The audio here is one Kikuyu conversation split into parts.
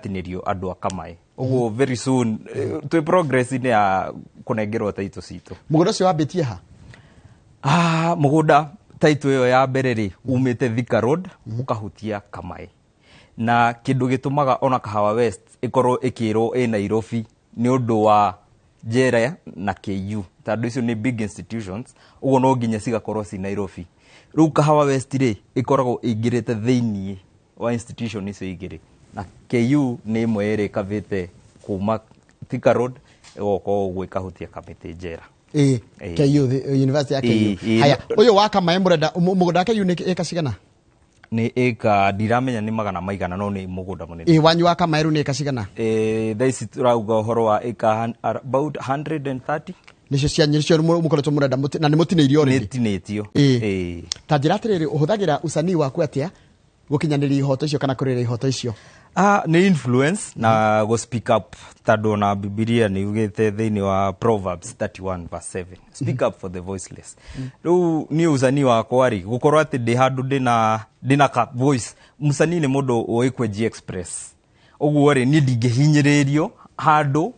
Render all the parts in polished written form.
Ĩgatinĩrio andũ a Kamaĩ ũguo very soon, twĩ progress-inĩ ya kũnengerwo title citũ. Mũgũnda ũcio wambĩtie ha? Ah, mũgũnda title ĩyo ya mbere rĩ, umĩte Thika Road ũkahutia Kamaĩ, na kĩndũ gĩtũmaga ona Kahawa West ĩkorwo ĩkĩrwo ĩ Nairobi nĩ ũndũ wa njera na KU, tondũ icio nĩ big institutions, ũguo no nginya cigakorwo ci Nairobi. Rĩu Kahawa West rĩ, ĩkoragwo ĩingĩrĩte thĩiniĩ wa institution icio igĩrĩ, na KU nĩ ĩmwe ĩrĩa ĩkavĩte kuma Thika Road ĩgoka ũguo ĩkahutia Kamĩtĩ njera. KU, the university ya KU. Ĩĩ. Haya, ũyũ wa Kamaĩ mũrenda mũgũnda wa KU nĩ ĩka cigana? Nĩ ĩka, ndiramenya nĩ magana maigana, no nĩ mũgũnda mũnene. Ĩ, wanyu wa Kamaĩ rĩu nĩ ĩka cigana? Thaa ici tũrauga ũhoro wa ĩka about 130. Nĩcio cianyu, nĩcio mũkoretwo mũrenda na nĩ mũtinĩirio already? Nĩ tinĩtio. Ta njĩra atĩrĩrĩ, ũhũthagĩra usanii waku atĩa gũkinyanĩria ihoto icio kana kũrĩra ihoto icio? Ah, nĩ influence na go speak up, tondũ ona Bibilia nĩ yugĩte thĩinĩ wa Proverbs 31 verse 7, "Speak up for the voiceless." Rĩu niĩ usanii wakwa rĩ, gũkorwo atĩ ndĩ handũ ndĩna ka voice. Mũsanii nĩ mũndũ ũĩ kwenji express, ũguo rĩ, niĩ ndingĩhinyĩrĩrio handũ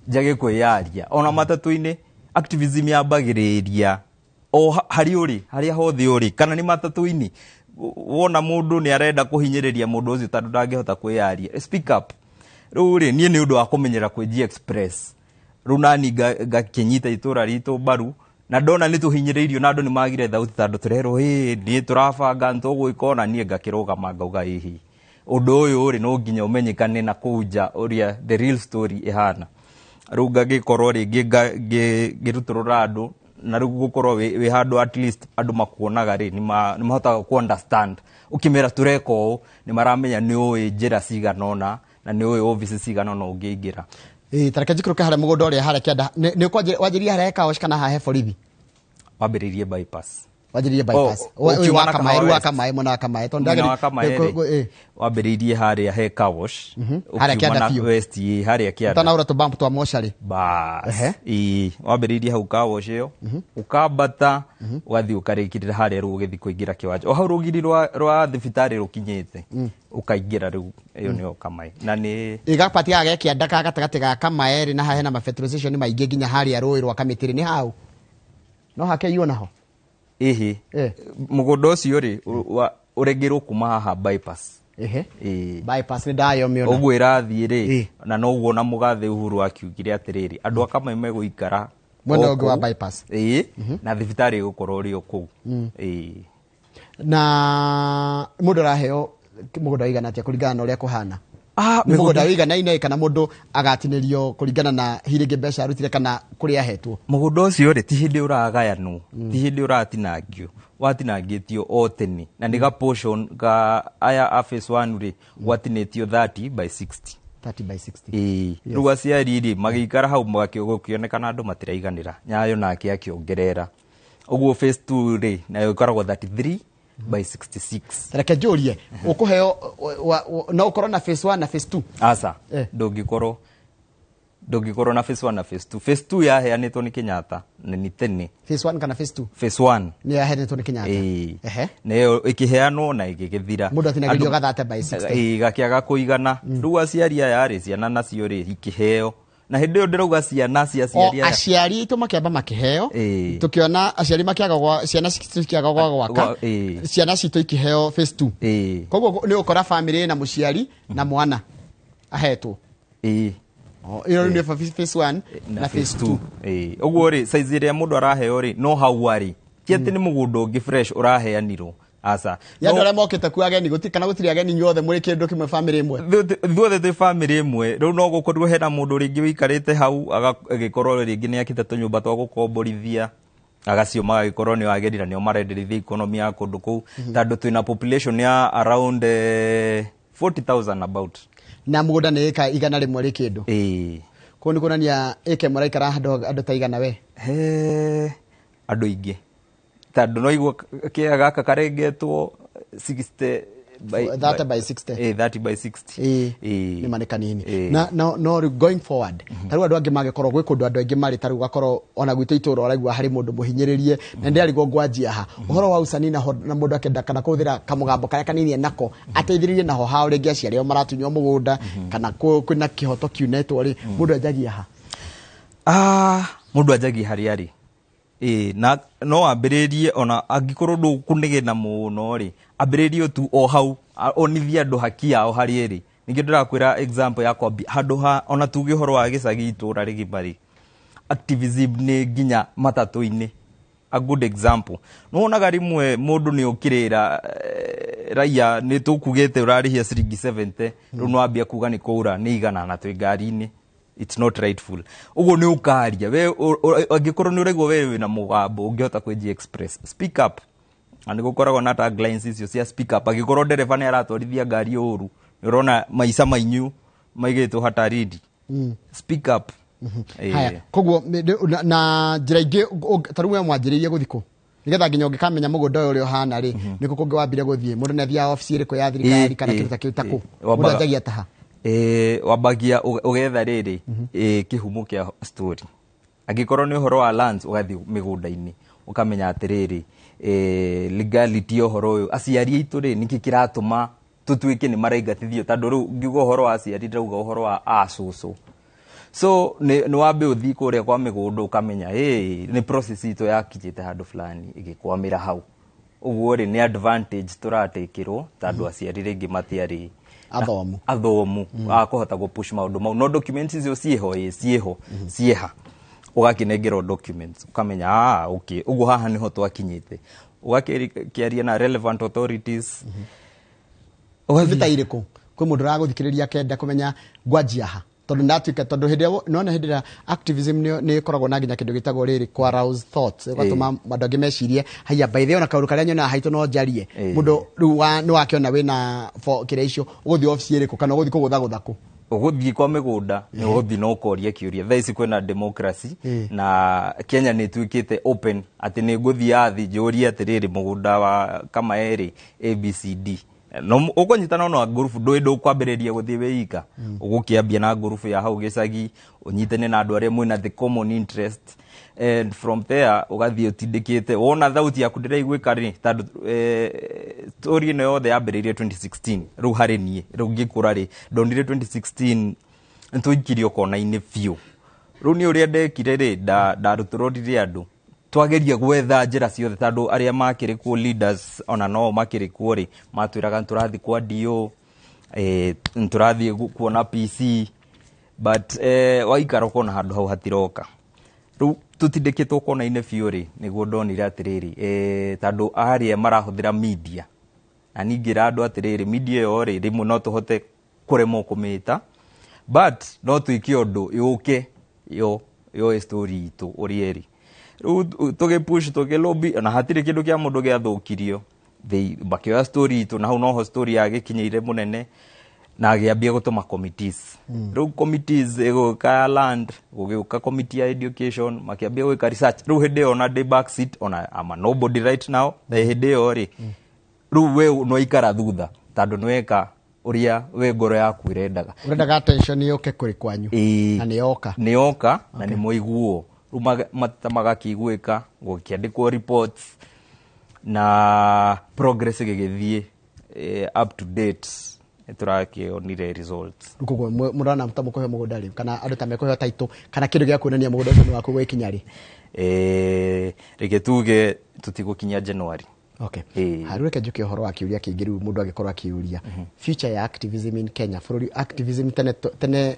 njage kwĩyaria ona matatũ-inĩ. Activism yambagĩrĩria o harĩa ũrĩ, harĩa hothe ũrĩ, kana nĩ matatũ-inĩ, wona mũndũ nĩ arenda kũhinyĩrĩria mũndũ ũcio tondũ ndangĩhota kwĩyaria, speak up. Rĩu rĩ, niĩ nĩ ũndũ wa kũmenyera kwĩji express, rĩu nani ngakĩnyita itũra ritũ mbaru, na ndona nĩ tũhinyĩrĩirio na andũ nĩ magire thauti, tondũ tũrerwo ĩ niĩ tũrabanga nĩ tũgwĩka, ona niĩ ngakĩrũgama ngauga, ĩhĩ, ũndũ ũyũ rĩ, no nginya ũmenyekane na kũu nja ũrĩa the real story ĩhana. Rĩu ngagĩkorwo rĩngĩ ngĩrutũrũra andũ, na rĩu gũkorwo wĩ handũ at least andũ makuonaga rĩ, nĩ mahotaga ku understand ũkĩmera tũreka ũũ, nĩ maramenya nĩ ũĩ njĩra cigana ũna na nĩ ũĩ obici cigana ũna ũngĩingĩra. Ĩ, ta reke njikũrũke harĩa mũgũnda ũrĩa harĩa kĩanda. Nĩ wanjĩrĩria harĩa he car wash kana haha he borithi? Wambĩrĩirie bypass. Wanjĩrĩrie bypass. Oh, Ũyũ ũkiuma wa na Kamaĩ, Kahawa rĩu wa West. Kamaĩ, mwena wa Kamaĩ, tondũ Mwena wa Kamaĩ rĩ, wambĩrĩirie harĩa he car wash. Harĩa Ũkiuma kĩanda na biũ. West, ĩ, harĩa kĩanda. Ũtanahũra tũbambu twa mocarĩ. Bas. Ehe. Ĩ, wambĩrĩirie hau car wash ĩyo, ũkambata, ũgathiĩ ũkarĩkĩrĩra harĩa rĩu ũgĩthiĩ kũingĩra kĩwanja, o hau rũgiri rwa thibitarĩ rũkinyĩte, ũkaingĩra rĩu, ĩyo nĩyo Kamaĩ na nĩ Ĩgabati gaka ge kĩanda ka gatagatĩ ga Kamaĩ rĩ, na haha hena ma petrol station maingĩ nginya harĩa rũĩ rwa Kamĩtĩrĩ, nĩ hau no hake iywo naho? Ĩhĩ. Mũgũnda ũcio rĩ, ũrengerwo kuma haha bypass. Ĩĩ. Bypass nĩ ndayo mĩona. Ũguo ĩrathiĩ rĩ, na noguo na mũgathe Uhuru akiugire atĩrĩrĩ, andũ a Kamaĩ megũikara mwena o ũngĩ wa kũu. Bypass. Ĩĩ, na thibitarĩ ĩgũkorwo ĩrĩ o kũu. Ĩĩ. Na mũndũ araheo mũgũnda ũigana atĩa kũringana na ũrĩa kũhana? Ah, nĩ mũgũnda ũiganaine kana mũndũ agatinĩrio kũringana na hihi rĩngĩ mbeca arutire kana kũrĩa ahetwo? Mũgũnda ũcio rĩ, ti hĩndĩ ũragayanwo, ti hĩndĩ ũratinangio, watinangĩtio o tene, na nĩ ga portion ga aya a phase 1 rĩ, gwatinĩtio 30 by 60. 30 by 60. Ĩĩ. Rĩu aciari rĩ, magĩikara hau, gũkĩonekana andũ matiraiganĩra, Nyayo nake akĩongerera, ũguo phase 2 rĩ, nayo ĩkoragwo 33 by 66. Reke njũrie, ũkũheo no ũkorwo na phase 1 na phase 2? Aca. Ndũngĩkorwo na phase 1 na phase 2. Phase 2 yaheanĩtwo nĩ Kenyatta na nĩ tene. Phase 1 kana phase 2? Phase 1. Nĩ yaheanĩtwo nĩ Kenyatta? Ĩĩ. Nayo ĩkĩheanwo na ĩgĩgĩthira. Mũndũ atinagĩrio ga 30 by 60. Ĩĩ, gakĩaga kũigana. Rĩu aciari aya rĩ, ciana nacio rĩ, ikĩheo, na hĩndĩ ĩyo ndĩrauga ciana cia o aciari aya. Aciari aitũ makĩamba makĩheo, tũkĩona aciari makĩaga gwa ciana citũ cikĩaga gwa gwaka, ciana citũ ikĩheo phase 2. Koguo nĩ ũkora family na mũciari na mwana ahetwo. Ĩyo rĩu nĩ phase 1 na phase 2. Ĩĩ, ũguo rĩ, size ĩrĩa mũndũ araheo rĩ, no hau arĩ, ti atĩ nĩ mũgũnda ũngĩ fresh ũraheanirwo, aca. Ya andũ arĩa mokĩte kuo ageni gũtirĩ, kana gũtirĩ ageni, inyuothe mũrĩ kĩndũ kĩmwe, family ĩmwe? Ithuothe twĩ family ĩmwe. Rĩu no gũkorirwo hena mũndũ rĩngĩ wĩikarĩte hau, agĩkorwo rĩngĩ nĩ akĩte tũnyũmba twa gũkomborithia, agacio magagĩkorwo nĩ ageni na nĩo marenderithia economy ya kũndũ kũu, tondũ twĩna population ya around 40,000 about. Na mũgũnda nĩ ĩka 100 rĩ kĩndũ? Ĩĩ. Kũu nĩ kuonania ĩka ĩmwe ũraikara handũ andũ ta igana we? He, andũ aingĩ, tondũ no igua kĩea gaka karengetwo 60 30 by 60. 30 by 60. Nĩ ma nĩ kanini. Na no rĩu going forward, ta rĩu andũ angĩ mangĩkorwo gwĩ kũndũ andũ aingĩ marĩ, ta rĩu gakorwo ona gwitũ itũũra ũraigua harĩ mũndũ mũhinyĩrĩrie na ndĩrarigwo ngwanjia ha ũhoro wa usanii na mũndũ akĩenda kana kũhũthĩra kamũgambo karĩa kanini enako ateithĩrĩrie naho hao, rĩngĩ aciari ao maratunywo mũgũnda kana kwĩna kĩhoto kiunetwo rĩ, mũndũ anjagia ha? Mũndũ anjagia harĩa arĩ. Na no ambĩrĩrie ona angĩkorwo ndũkũnegena mũno rĩ, ambĩrĩrie tu o hau, onithie andũ haki yao harĩa ĩrĩ. Ningĩ ndĩrakwĩra example ya kwambia handũ ha ona tuge ũhoro wa gĩcagi itũra rĩgima rĩ, activism nĩ nginya matatũ-inĩ. A good example, nĩwonaga rĩmwe mũndũ nĩ ũkĩrĩra raia nĩ tũkugĩte ũrarĩhia ciringi 70, rĩu nĩwambia kuga nĩ kũura nĩ igana na twĩ ngari-inĩ. It's not rightful. Ũguo nĩ ũkaria we, angĩkorwo nĩ ũraigua we wĩna mũgambo ũngĩhota kwĩji express, speak up. Na nĩ gũkoragwo na taglines icio cia speak up. Angĩkorwo ndereba nĩ aratwarithia ngari ũru, nĩ ũrona maica mainyu maigĩtwo hatarini, speak up. Haya, koguo na njĩra ingĩ ta rĩu we mwanjĩrĩirie gũthiĩ kũ nĩgetha nginya ũngĩkamenya mũgũnda ũyũ ũrĩa ũhana rĩ, nĩkũ kũngĩ wambire gũthiĩ? Mũndũ nĩ athiaga obici ĩrĩkũ ya thirikari kana kĩndũ ta kĩu ta kũ? Mũndũ anjagia ta ha? Wambagia ũgetha rĩrĩ kĩhumo kĩa story. Angĩkorwo nĩ ũhoro wa lands, ũgathiĩ mĩgũnda-inĩ ũkamenya atĩrĩrĩ, legality ya ũhoro ũyũ, aciari aitũ rĩ, nĩkĩ kĩratũma tũtuĩke nĩ maraingatithio? Tondũ rĩu ngiuga ũhoro wa aciari ndĩrauga ũhoro wa acũcũ. So nĩ wambe ũthiĩ kũrĩa kwa mĩgũnda ũkamenya nĩ process itũ yakinyĩte handũ fulani ĩgĩkwamĩra hau. Ũguo rĩ, nĩ advantage tũratekĩrwo tondũ aciari rĩngĩ matiarĩ athomu, athomu a kũhota gũ push maũndũ mau. No documents icio ciĩho, ciĩho, ciĩha, ũgakĩnengerwo documents ũkamenya okay, ũguo haha nĩho twakinyĩte. Ũgakĩaria na relevant authorities. Ũgathiĩ ta irĩkũ? Kwĩ mũndũ ũragũthikĩrĩria akenda kũmenya ngwanjia ha, tondũ ndatuĩka, tondũ hĩndĩ ĩrĩa nona hĩndĩ ĩrĩa activism nĩ ĩkoragwo na nginya kĩndũ gĩtagwo rĩrĩ kwa arouse thoughts, ĩgatũma andũ angĩ mecirie haiya, by the way ona kaũndũ karĩa nyonaga haitũ no njarie. Mũndũ rĩu nĩ wakĩona wĩna kĩrĩa icio, ũgũthiĩ obici ĩrĩkũ kana ũgũthiĩ kũgũthagũtha kũ? Ũgũthiĩ kwa mĩgũnda, nĩ ũgũthiĩ na ũkoria kĩũria. Thaa ici kwĩna democracy na Kenya nĩ ĩtuĩkĩte open atĩ nĩ ngũthiĩ athi njũrie atĩrĩrĩ, mũgũnda wa Kamae rĩ, ABCD. No ũkũnyitana na ngurubu, ndũĩ ndũkwambĩrĩria gũthiĩ wĩ ika. Ũgũkĩambia na ngurubu ya hau gĩcagi, ũnyitane na andũ arĩa mwĩna the common interest, and from there ũgathiĩ ũtindĩkĩte. Wona thauti yaku ndĩraiguĩka rĩ, tondũ story ĩno yothe yambĩrĩirie 2016. Rĩu harĩ niĩ, rĩu ngĩkũra rĩ, ndonire 2016 nĩtwaikirio kona-inĩ biũ. Rĩu niĩ ũrĩa ndekire rĩ, ndarutũrũrire andũ, twageria gwetha njĩra ciothe, tondũ arĩa makĩrĩ kuo leaders ona no makĩrĩ kuo rĩ, matwĩraga nĩtũrathiĩ kwa DO, nĩtũrathiĩ kuona PC, but waikara ũkona handũ hau hatiroka. Rĩu tũtindĩkĩtwo kona-inĩ biũ rĩ, nĩguo ndonire atĩrĩrĩ, tondũ arĩa marahũthĩra media, na ningĩra andũ atĩrĩrĩ, media ĩyo rĩ, rĩmwe no tũhote kũremwo kũmĩta, but no twĩke ũndũ yũke yo yoe story itũ ũrĩa ĩrĩ. Rĩu tũgĩpush, tũkĩlobby, na hatirĩ kĩndũ kĩa mũndũ gĩathũkirio. Makĩoya story itũ, na hau noho story yagĩkinyĩire mũnene, na agĩambia gũtũma committees. Rĩu committees ĩgũka ya land, gũgĩũka committee ya education, makĩambia gwĩka research. Rĩu hĩndĩ ĩyo ona ndĩ back seat, ona I'm a nobody right now, na hĩndĩ ĩyo rĩ, rĩu we nĩwaikara thutha, tondũ nĩweka ũrĩa we ngoro yaku ĩrendaga. Ũrendaga attention yũke kũrĩ kwanyu. Na nĩ yoka. Nĩ yoka, na nĩ mwaiguo. Rĩu mata magakĩiguĩka, gũkĩandĩkwo reports, na progress ĩgĩgĩthiĩ up to date. Nĩtũrakĩonire results. Rĩu koguo mũrona ta mũkũheo mũgũnda rĩ, kana andũ ta mekũheo title, kana kĩndũ gĩa kuonania mũgũnda ũcio nĩ waku gwĩkinya rĩ? Reke tuge tũtigũkinya January. Okay. Rĩu reke njũke ũhoro wa kĩũria kĩngĩ rĩu mũndũ angĩkorwo akĩũria. Future ya activism in Kenya, bũrũri activism tene, tene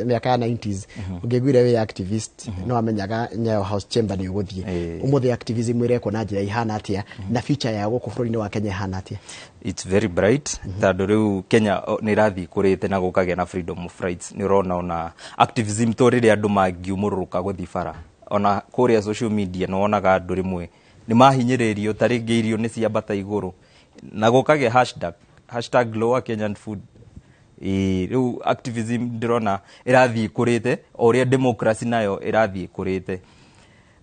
mĩaka ya 90s, ũngĩiguire wĩ activist, no amenyaga Nyayo House Chamber nĩ ũgũthiĩ. Ũmũthĩ activism ĩrekwo na njĩra ihana atĩa, na future ya gũkũ bũrũri-inĩ wa Kenya ĩhana atĩa? It's very bright, tondũ rĩu Kenya nĩ ĩrathiĩ ĩkũrĩte na gũkagĩa na freedom of rights. Nĩ ũrona ona activism to rĩrĩa andũ mangiumũrũrũka gũthiĩ bara, ona kũrĩa social media nĩ wonaga andũ rĩmwe nĩ mahinyĩrĩrio, ta rĩngĩ irio nĩ ciambata igũrũ, na gũkagĩa hashtag, hashtag lower Kenyan food. Rĩu activism ndĩrona ĩrathiĩ ĩkũrĩte o ũrĩa democracy nayo ĩrathiĩ ĩkũrĩte.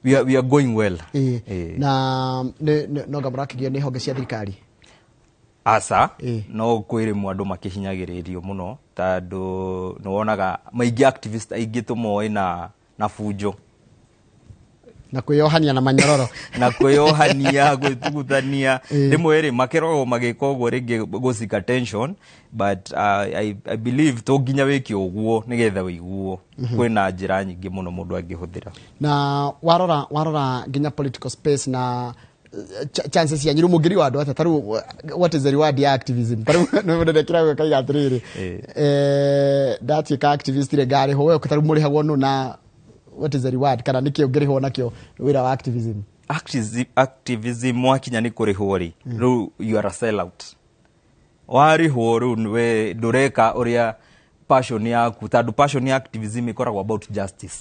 We are going well. Na no nga mũrakĩgio nĩ honge cia thirikari? Aca. No kwĩ rĩmwe andũ makĩhinyagĩrĩrio mũno, tondũ nĩ wonaga maingĩ activist aingĩ tũmoĩ na bunjo na kwĩyohania na manyororo. Na kwĩyohania, gwĩtugutania. Rĩmwe rĩ makeragwo magĩka ũguo rĩngĩ gũ seek attention, but I believe to nginya wĩke ũguo nĩgetha wĩiguo. Kwĩna njĩra nyingĩ mũno mũndũ angĩhũthĩra. Na warora nginya political space na chances cianyu, rĩu mũngĩriwa andũ atĩa? Tarĩu what is the reward ya activism? Tarĩu nĩ mũndũ ndekĩra kaiga atĩrĩrĩ, ndatuĩka activist rĩ, ngarĩhwo we? Tarĩu mũrĩhagwo nũ na what is the reward, kana nĩkĩ ũngĩrĩhwo nakĩo wĩra wa activism? Activism wakinya nĩ kũrĩhwo rĩ, rĩu you are a sellout. Warĩhwo rĩu we ndũreka ũrĩa passion yaku, tondũ passion ya activism ĩkoragwo about justice,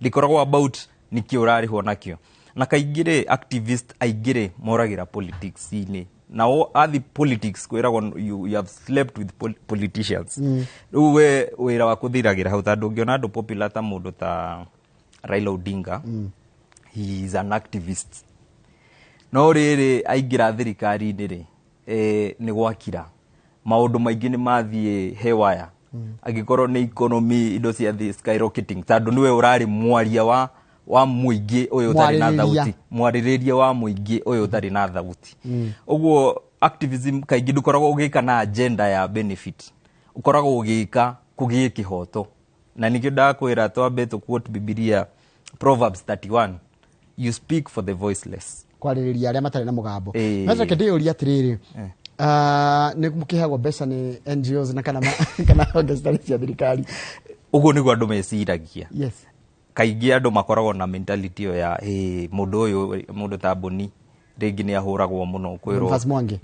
ndĩkoragwo about nĩkĩ ũrarĩhwo nakĩo. Na kaingĩ rĩ, activist aingĩ rĩ moragĩra politics-inĩ, nao athi politics kwĩragwo you have slept with politicians. Rĩu we wĩra waku ũthiragĩra hau, tondũ ũngĩona andũ popular ta mũndũ ta Raila Odinga, he is an activist, no rĩrĩ aingĩra thirikari-inĩ rĩ, nĩ gwakira maũndũ maingĩ nĩ mathiĩ hewaya. Angĩkorwo nĩ economy, indo ciathiĩ skyrocketing, tondũ nĩwe ũrarĩ mwaria wa mũingĩ ũyũ ũtarĩ na Mwarĩrĩria. thauti, mwarĩrĩria wa mũingĩ ũyũ ũtarĩ na thauti. Ũguo activism kaingĩ ndũkoragwo ũgĩka na agenda ya benefit, ũkoragwo ũgĩka kũgĩe kĩhoto. Na nĩkĩo ndakwĩra twambe tũ quote Bibilia, Proverbs 31, you speak for the voiceless. Kwarĩrĩria arĩa matarĩ na mũgambo. No reke ndĩyũrie atĩrĩrĩ, nĩ mũkĩheagwo mbeca nĩ NGOs na kana honge citarĩ cia thirikari? Ũguo nĩguo andũ meciragia. Kaingĩ andũ makoragwo na mentality ĩyo ya hey, mũndũ ũyũ, mũndũ ta Boni rĩngĩ nĩ ahũragwo mũno kwĩrwo Boniface Mwangi.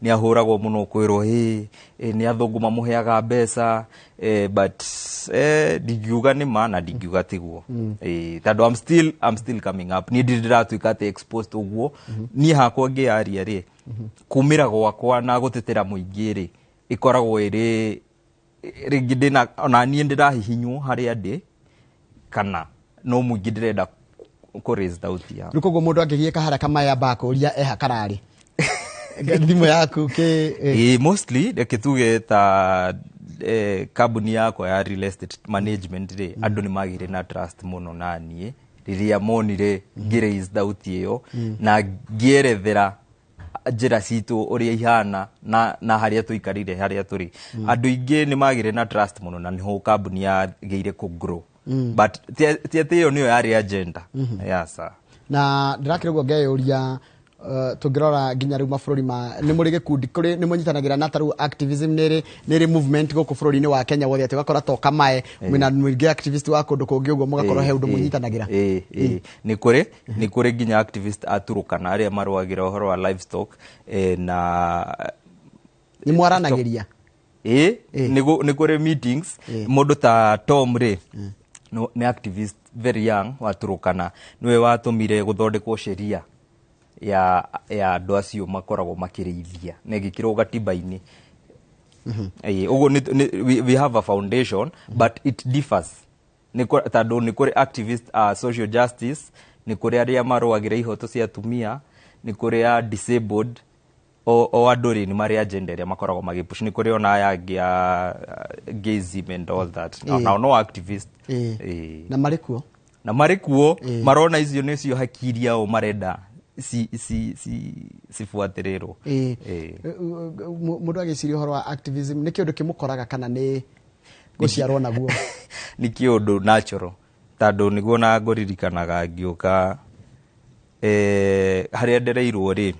Nĩ ahũragwo mũno kwĩrwo hey, nĩ athũngũ mamũheaga mbeca, but ndingiuga nĩ ma na ndingiuga tiguo, tondũ I'm still coming up. Niĩ ndirĩ ndĩratuĩka atĩ exposed ũguo. Niĩ hakwa ngĩaria rĩ, kumĩra gwakwa na gũtetera mũingĩ rĩ, ĩkoragwo ĩrĩ rĩngĩ ndĩna ona niĩ ndĩrahihinywo harĩa ndĩ, kana no mũingĩ ndĩrenda kũ raise thauti yao. Rĩu koguo mũndũ angĩgiĩka harĩa kamaĩ ambaga kũũria eha kararĩ thimũ yaku kĩ? Ĩĩ, mostly reke tuge ta kambuni yakwa ya real estate management rĩ, andũ nĩ magĩire na trust mũno na niĩ rĩrĩa monire ngĩ raise thauti ĩyo na ngĩerethera njĩra citũ ũrĩa ihana na harĩa tũikarire, harĩa tũrĩ. Andũ aingĩ nĩ magĩire na trust mũno na nĩho kambuni yagĩire kũ grow, but ti atĩ ĩyo nĩyo yarĩ agenda yasa. Na ndĩrakĩrĩ ũguo ngeyũria, tũngĩrora nginya rĩu mabũrũri ma nĩ mũrĩ gĩkundi kũrĩ nĩ mũnyitanagĩra na tarĩu activism nĩ ĩrĩ movement gũkũ bũrũri-inĩ wa Kenya wothe, atĩ ũgakora to kamae mwĩna mũingĩ activist wa kũndũ kũngĩ ũguo, mũgakorwo he ũndũ mũnyitanagĩra? Ĩĩ, nĩ kũrĩ nginya activist a Turukana arĩa marũagĩra ũhoro wa livestock, na Nĩ mwaranagĩria? Ĩĩ, nĩ kũrĩ meetings. Mũndũ ta Tom rĩ, nĩ activist very young wa Turukana, nĩwe watũmire gũthondekwo sheria ya andũ acio makoragwo makĩrĩithia na ĩgĩkĩrwo gatiba-inĩ. Ĩĩ, ũguo we have a foundation, but it differs. Tondũ nĩ kũrĩ activist a social justice, nĩ kũrĩ arĩa marũagĩra ihoto cia atumia, nĩ kũrĩ a disabled, o andũ rĩ nĩ marĩ agenda ĩrĩa makoragwo magĩpush. Nĩ kũrĩ ona aya angĩ a gayism and all that. Nao no activist. Na marĩ kuo? Na marĩ kuo. Marona icio nĩcio haki iria o marenda cibuatĩrĩrwo. Mũndũ agĩciria ũhoro wa activism, nĩ kĩũndũ kĩmũkoraga kana nĩ gũciarwo naguo? Nĩ kĩũndũ natural, tondũ nĩguo na ngũririkanaga ngĩũka, harĩa ndereirwo rĩ,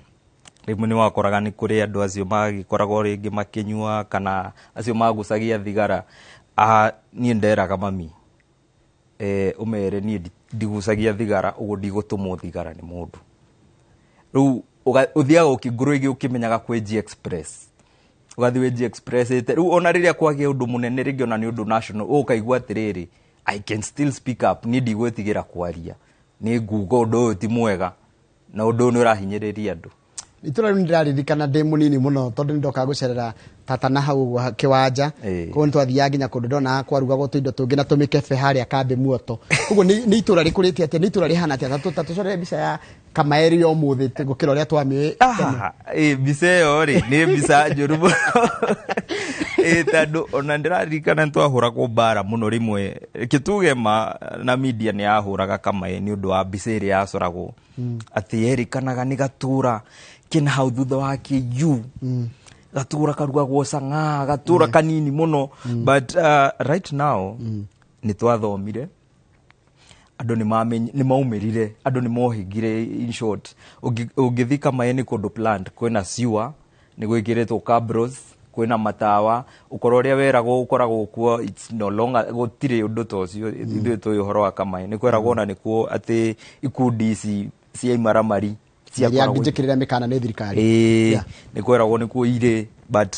rĩmwe nĩ wakoraga nĩ kũrĩ andũ acio magĩkoragwo rĩngĩ makĩnyua kana acio magucagia thigara. Ah, niĩ nderaga mami, ũmere niĩ ndigucagia thigara, ũguo ndigũtũmwo thigara nĩ mũndũ. Rĩu ũthiaga ũkĩngũrũ ũkĩmenyaga kwĩ G Express, ũgathiĩ wĩ G Express ĩte. Rĩu ona rĩrĩa kwagĩa ũndũ mũnene rĩngĩ, ona nĩ ũndũ national, ũkaigua atĩrĩrĩ, I can still speak up. Niĩ ndigwĩtigĩra kwaria, nĩ nguga ũndũ ũyũ ti mwega na ũndũ ũyũ nĩ ũrahinyĩrĩria andũ. Itũra rĩu nĩndĩraririkana ndĩ mũnini mũno, tondũ nĩndokaga gũcerera tata na hau ũguo kĩwanja. Koguo nĩtwathiaga nginya kũndũ ndona kwarugagwo tũindo tũngĩ na tũmĩkebe harĩa kambĩ muoto. Koguo nĩ itũra rĩkũrĩte atĩa? Nĩ itũra rĩhana atĩa? Ta tũcorere mbica ya Kamae yo mũthĩ gũkĩra ũrĩa twamĩũĩ tene? Mbica ĩyo rĩ nĩ mbica njũru mũno. Tondũ ona ndĩraririkana nĩtwahũragwo mbara mũno rĩmwe, kĩtuge ma na media nĩ yahũraga Kamae nĩ ũndũ wa mbica ĩrĩa yacoragwo atĩ yerĩkanaga nĩ gatũra kena hau thutha wa KU, gatũra karugagwo cang'aa, gatũra kanini mũno. But right now nĩ twathomire, andũ nĩ maumĩrire, andũ nĩ mohĩgire. In short, ũngĩthiĩ Kamae nĩ kũndũ planned, kwĩna sewer, nĩ gwĩkĩrĩtwo cabros, kwĩna matawa, ũkora ũrĩa weragwo ũkoragwo kuo, it's no longer, gũtirĩ ũndũ ta ũcio. Ithuĩ tũĩ ũhoro wa Kamae nĩ kweragwo ona nĩkuo atĩ ikundi ici cia imaramari iria ciakoragwo njĩkĩrĩre mĩkana nĩ thirikari. Nĩ kweragwo nĩkuo irĩ, but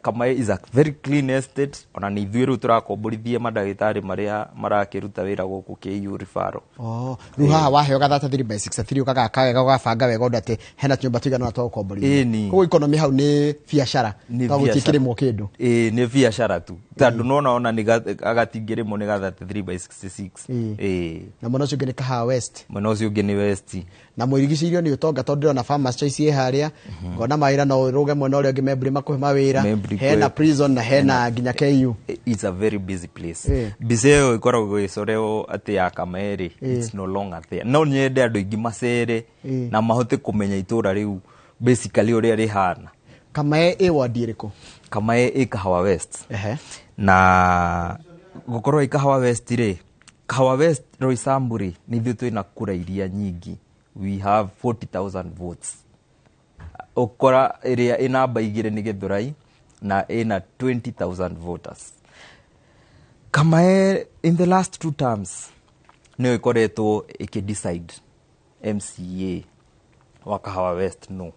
Kamae is a very clean estate. Ona nĩ ithuĩ rĩu tũrakomborithia mandagĩtarĩ marĩa marakĩruta wĩra gũkũ KU referral. Oh, rĩu haha waheo ga 33 by 63 ũgagaka wega, ũgabanga wega ũndũ atĩ hena tũnyũmba tũigana ũna twa gũkomborithia. Ĩni. Koguo economy hau nĩ biacara, Nĩ tondũ biacara. gũtikĩrĩmwo kĩndũ. Ĩĩ, nĩ biacara tu, tondũ nona ona nĩ agatingĩrĩmwo nĩ ga 33 by 66. Ĩĩ. Na mwena ũcio ũngĩ nĩ Kahawa West. Mwena ũcio ũngĩ nĩ West. Na mũrigicĩirio nĩ ũtonga, tondũ ndĩrona Farmers Choice ĩ harĩa, ngona mawĩra no ũrũge mwena ũrĩa ũngĩ Membri makũhe mawĩra, Membri hena prison na hena nginya KU. It's a very busy place. Mbica ĩyo ĩkoragwo ĩgĩcorerwo atĩ ya Kamae rĩ, it's no longer there. No nyende andũ aingĩ macere na mahote kũmenya itũra rĩu basically ũrĩa rĩhana. Kamae ĩ ward ĩrĩkũ? Kamae ĩ Kahawa West. Na gũkorwo ĩ Kahawa West rĩ, Kahawa West Roysambu rĩ, nĩ ithuĩ twĩna kura iria nyingĩ, we have 40,000 votes. Ũkora ĩrĩa ĩ namba 2 nĩ Gĩthũrai na ĩna 20,000 voters. Kamae in the last 2 terms nĩyo ĩkoretwo ĩkĩ-decide MCA wa Kahawa West, no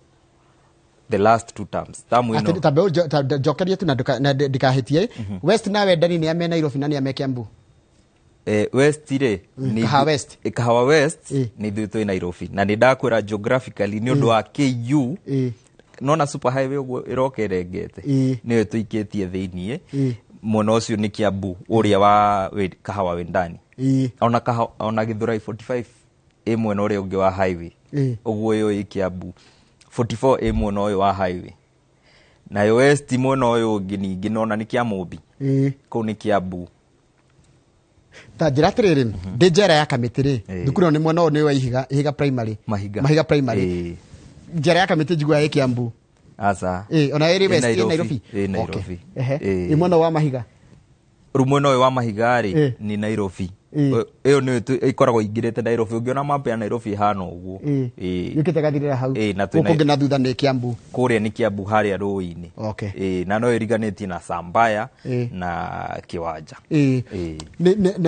the last 2 terms, tamu ĩno. Atĩ, ta njokerie tu na ndikahĩtie. West na Wendani nĩ ame Nairobi na nĩ ame Kiambu? West rĩ, nĩ Kahawa West. Kahawa West nĩ ithuĩ twĩ Nairobi, na nĩ ndakwĩra geographically nĩ ũndũ wa KU. Nona super highway ũguo ĩroka ĩrengete, nĩyo tũikĩtie thĩiniĩ. Mwena ũcio nĩ Kiambu ũrĩa wa Kahawa Wendani. Ona ona Gĩthũrai 45 ĩ mwena ũrĩa ũngĩ wa highway. Ũguo ĩyo ĩ Kiambu 44 ĩ mwena ũyũ wa highway, nayo West mwena ũyũ ũngĩ ningĩ nona nĩ Kĩamũmbi. Kũu nĩ Kiambu. Ta njĩra atĩrĩrĩ, ndĩ njera ya Kamĩtĩ rĩ, thukuru ĩno nĩ mwena ũyũ nĩ wa Ihiga primary. Mahiga. Mahiga primary. Njera ya Kamĩtĩ njiguaga ĩ Kiambu. Aca. Ona ĩrĩ Ĩ West, ĩ Nairobi. Nairobi. Ĩ Nairobi. Okay. Ĩ mwena wa Mahiga. Rĩu mwena ũyũ wa Mahiga rĩ, nĩ Nairobi. Ĩyo nĩyo ĩkoragwo ĩingĩrĩte Nairobi. Ũngĩona map ya Nairobi ĩhana ũguo. Yũkĩte gathirĩra hau. Na twĩna Gũkũ ũngĩ na thutha nĩ Kiambu. Kũrĩa nĩ Kiambu harĩa rũĩ-inĩ. Na no ĩriganĩtie na Sambaya na Kĩwanja.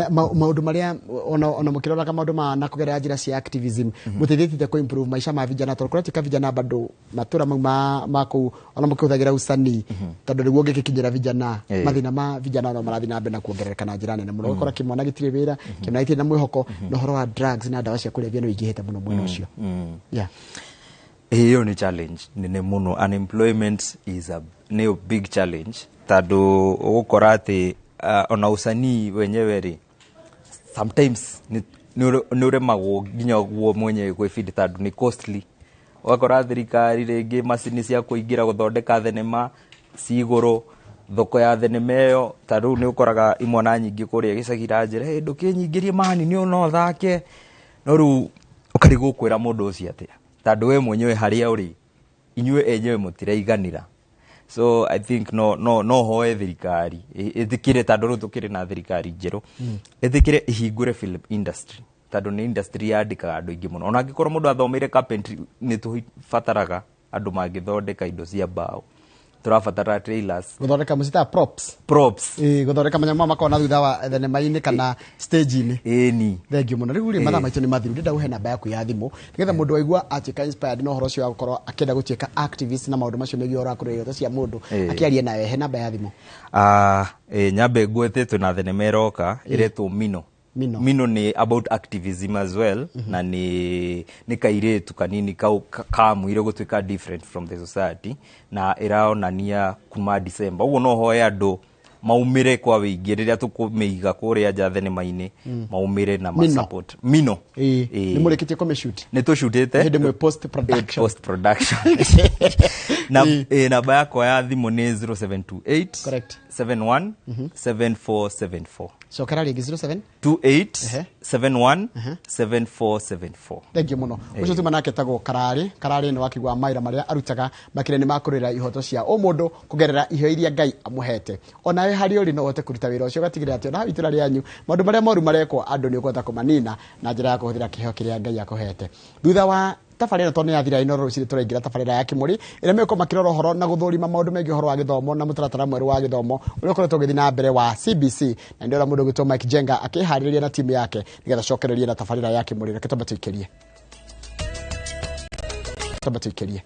Maũndũ marĩa ona mũkĩroraga maũndũ ma na kũgerera njĩra cia activism, mũteithĩtie kũ improve maica ma vijana, tondũ kũratuĩka vijana bado matũra mau ma kũu ona mũkĩhũthagĩra usanii, tondũ nĩguo ũngĩgĩkinyĩra vijana, mathĩna ma vijana no marathiĩ na mbere na kuongerereka na njĩra nene mũno. Ũgakora kĩmwana gĩtirĩ wĩra, kĩmwana gĩtirĩ na mwĩhoko, na ũhoro wa drugs na ndawa cia kũrebia nĩ ũingĩhĩte mũno mwena ũcio. Ĩyo nĩ challenge nene mũno. Unemployment is a nĩyo big challenge, tondũ ũgũkora atĩ ona usanii wenyewe rĩ, sometimes nĩ ũremagwo nginya guo mwenyewe gwĩbindi tondũ nĩ costly. Ũgakora thirikari rĩngĩ macini cia kũingĩra gũthondeka thenema ci igũrũ, thoko ya thenema ĩyo, ta rĩu nĩ ũkoraga imwana nyingĩ kũrĩa gĩcagi iranjĩra, hey, ndũkĩnyingĩrie mani nĩ no thake, no rĩu ũkarigwo kwĩra mũndũ ũcio atĩa, tondũ we mwenyewe harĩa ũrĩ inyuĩ enyewe mũtiraiganĩra. So I think no hoe thirikari ĩtĩkĩre, tondũ rĩu tũkĩrĩ na thirikari njerũ, ĩtĩkĩre ĩhingũre film industry, tondũ nĩ industry yandĩkaga andũ aingĩ mũno. Ona angĩkorwo mũndũ athomeire carpentry, nĩ tũbataraga andũ mangĩthondeka indo cia mbaũ, tũrabatara trailers, gũthondeka mũcita props. Props. Gũthondeka manyamũ maya makoragwo na thutha wa thenema-inĩ kana stage-inĩ. Ĩni. Thank you mũno. Rĩu rĩ, mathaa maitũ nĩ mathiru, ndĩrenda gũhe namba yaku ya thimũ nĩgetha mũndũ waigua atuĩka inspired na ũhoro ũcio wa gũkorwo akĩenda gũtuĩka activist na maũndũ macio megiĩ ũhoro wa kũrũa ihoto cia mũndũ, akĩarie nawe, he namba ya thimũ. Nyambe ngwete twĩna thenema ĩroka ĩretwo Mino. Mino. Mino ni about activism as well, na ni kairĩtu kanini kau kamuire gũtuĩka different from the society, na ĩraonania kuma December. Ũguo no hoe andũ Maumĩre kwa wĩingĩ rĩrĩa tũkũmĩiga kũrĩa nja thenema-inĩ, maumĩre na Mino. ma-support Mino. Ĩĩ. Ĩĩ. Nĩ mũrĩkĩtie kũmĩshoot? Nĩ tũcutĩte. Hĩndĩ mwĩ post production. Post production. Na namba yakwa ya thimũ nĩ 0728 Correct. 71 7474. Cokera rĩngĩ, 07 28 Ehe. 71 7474. Thengiũ mũno. Ũcio tuma nake tagwo Kararĩ. Kararĩ nĩ wakigwa mawĩra marĩa arutaga makĩria nĩ makũrĩra ihoto cia ũmũndũ kũgerera iheo iria Ngai amũhete. Onawe harĩa ũrĩ no ũhote kũruta wĩra ũcio, ũgatigĩrĩra atĩ ona hau itũra rĩanyu maũndũ marĩa moru marekwo andũ nĩ ũkũhota kũmanina na njĩra ya kũhũthĩra kĩheo kĩrĩa Ngai akũhete. Thutha wa tabarĩra, tondũ nĩ yathira ino, rũcinĩ tũraingĩra tabarĩra ya Kĩmũrĩ ĩrĩa megũkorwo makĩrora ũhoro na gũthũrima maũndũ megiĩ ũhoro wa gĩthomo na mũtaratara mwerũ wa gĩthomo ũrĩa ũkoretwo ũgĩthiĩ na mbere wa CBC. Na ndĩrona mũndũ ũgwĩtwo Mike Jenga akĩharĩrĩria na timu yake nĩgetha cokererie na tabarĩra ya Kĩmũrĩ. Reke twambe tũikĩrie, twambe tũikĩrie.